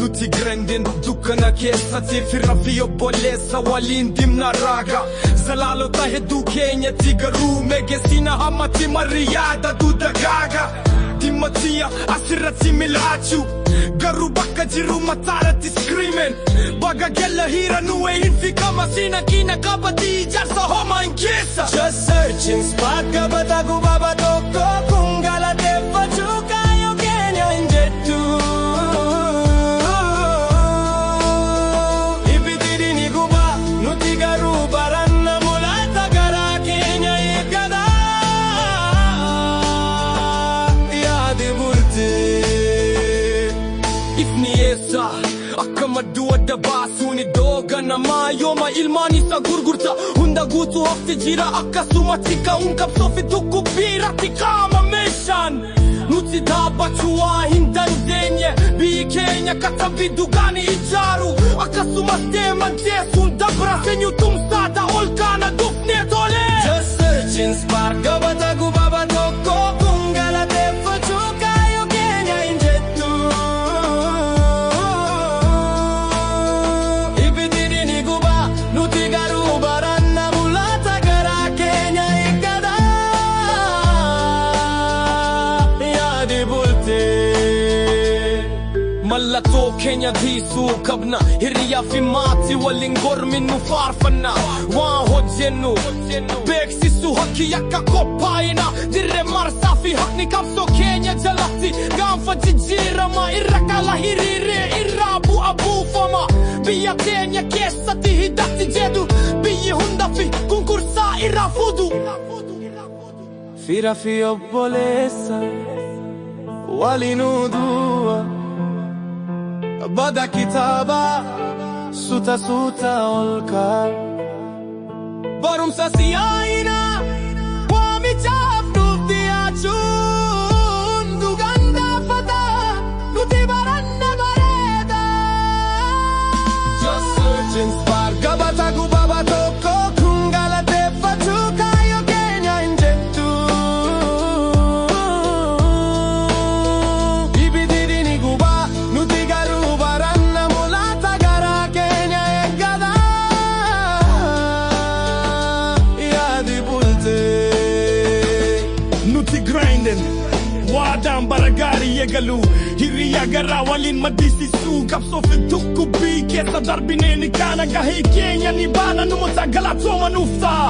Nuti grinding dukkana keessatti fira fi obboleessa waliin dimna raaga. Zalaalota hedduu keenyatti garuu meegesina hammatti marri yaada dudagaaga. Dhimma asirratti mil'aachuu garuu bakka jiru mataarratti screaming. Baga gella hira nuwe hin fikama sina kina qabati ijaarsa homaa hin keessa. Just searching spark gabata gubaba tokko kun galateeffachuu kaayyoo keenya hin jettu. Ibiddi ni guba nuti garuu baranna mul'ata garaa keenya eeggata. Yaadi bultee. Ifni eessa akka madduu adda baasuun iddoo ganamaa yooma ilmaan isa gurgurta hunda guutuu hafti jira akkasumatti ka'uun qabsoo fi dhukkubbii irratti qaama meeshaan. Nuti dhaabbachuu waa hin dandeenye biyyi keenya katabbii dhugaan ijaaru akkasumas deeman teessuun dabra seenyu tumsaata ol kaana dhufnee tole. Just searching spark gabata gubaba tokko kun galateeffachuu kaayyoo keenya hin jettu. Ibiddi ni guba nuti garuu baranna mul'ata garaa keenya eeggata. Yaadi bultee. Mallattoo keenya dhiisuu qabna hiriyaa fi maatii waliin gorminu faarfanna waan hojjennu beeksisu hakki akka qophaa'ina dirree marsaa fi haqni qabsoo keenya jalatti gaanfa jijjiirama irra kala hiriiree irraa bu'a buufama biyya teenya keessatti hidhatti jedhu biyyi hunda fi kunkursaa irraa fudu. Fira fi obboleessa waliin du'a bada kitaaba suuta suuta ol ka'a. Barumsa siyaayina waamichaaf nuuf dhiyaachuun dhugaan gaafata nuti baranna bareeda. Just searching spark gabata gubaba tokko kun galateeffachuu kaayyoo keenya hin jettu. Ibiddi ni guba nuti garuu baranna mul'ata garaa keenya eeggata. Yaadi bultee. Nuti grinding waadaan bara gaarii eegalu hiriyaa garaa waliin maddisiisuu qabsoo fi dhukkubbii keessa darbinee ni kaana gahee keenya ni baana numoota galatooma nuuf ta'a.